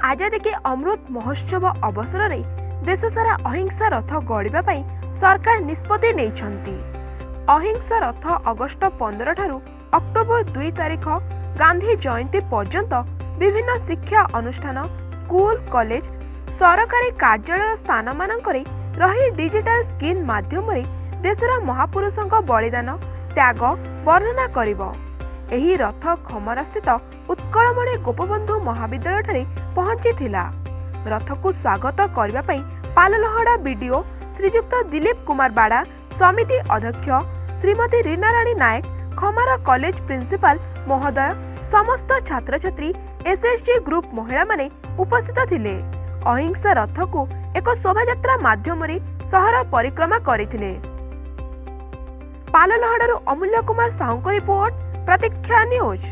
ଆଜାଦୀ କେ ଅମୃତ ମହୋତ୍ସବ ଅବସରରେ ଦେଶସାରା ଅହିଂସା ରଥ ଗଢ଼ିବା ପାଇଁ ସରକାର ନିଷ୍ପତ୍ତି ନେଇଛନ୍ତି। ଅହିଂସା ରଥ ଅଗଷ୍ଟ 15 ଠାରୁ ଅକ୍ଟୋବର 2 ତାରିଖ ଗାନ୍ଧୀ ଜୟନ୍ତୀ ପର୍ଯ୍ୟନ୍ତ ବିଭିନ୍ନ ଶିକ୍ଷା ଅନୁଷ୍ଠାନ, ସ୍କୁଲ, କଲେଜ, ସରକାରୀ କାର୍ଯ୍ୟାଳୟ ସ୍ଥାନମାନଙ୍କରେ ରହି ଡିଜିଟାଲ ସ୍କ୍ରିନ୍ ମାଧ୍ୟମରେ ଦେଶର ମହାପୁରୁଷଙ୍କ ବଳିଦାନ, ତ୍ୟାଗ ବର୍ଣ୍ଣନା କରିବ। ଏହି ରଥ ଖମରାସ୍ଥିତ ଉତ୍କଳମଣି ଗୋପବନ୍ଧୁ ମହାବିଦ୍ୟାଳୟଠାରେ ପହଞ୍ଚିଥିଲା। ରଥକୁ ସ୍ୱାଗତ କରିବା ପାଇଁ ପାଲଲହଡ଼ା ବିଡିଓ ଶ୍ରୀଯୁକ୍ତ ଦିଲୀପ କୁମାର ବାଡ଼ା, ସମିତି ଅଧ୍ୟକ୍ଷ ଶ୍ରୀମତୀ ରୀନାରାଣୀ ନାୟକ, ଖମାର କଲେଜ ପ୍ରିନ୍ସିପାଲ ମହୋଦୟ, ସମସ୍ତ ଛାତ୍ରଛାତ୍ରୀ, ଏସ୍ଏଚ୍ଜି ଗ୍ରୁପ ମହିଳାମାନେ ଉପସ୍ଥିତ ଥିଲେ। ଅହିଂସା ରଥକୁ ଏକ ଶୋଭାଯାତ୍ରା ମାଧ୍ୟମରେ ସହର ପରିକ୍ରମା କରିଥିଲେ। ପାଲଲହଡ଼ାରୁ ଅମୂଲ୍ୟ କୁମାର ସାହୁଙ୍କ ରିପୋର୍ଟ, ପ୍ରତୀକ୍ଷା ନ୍ୟୁଜ୍।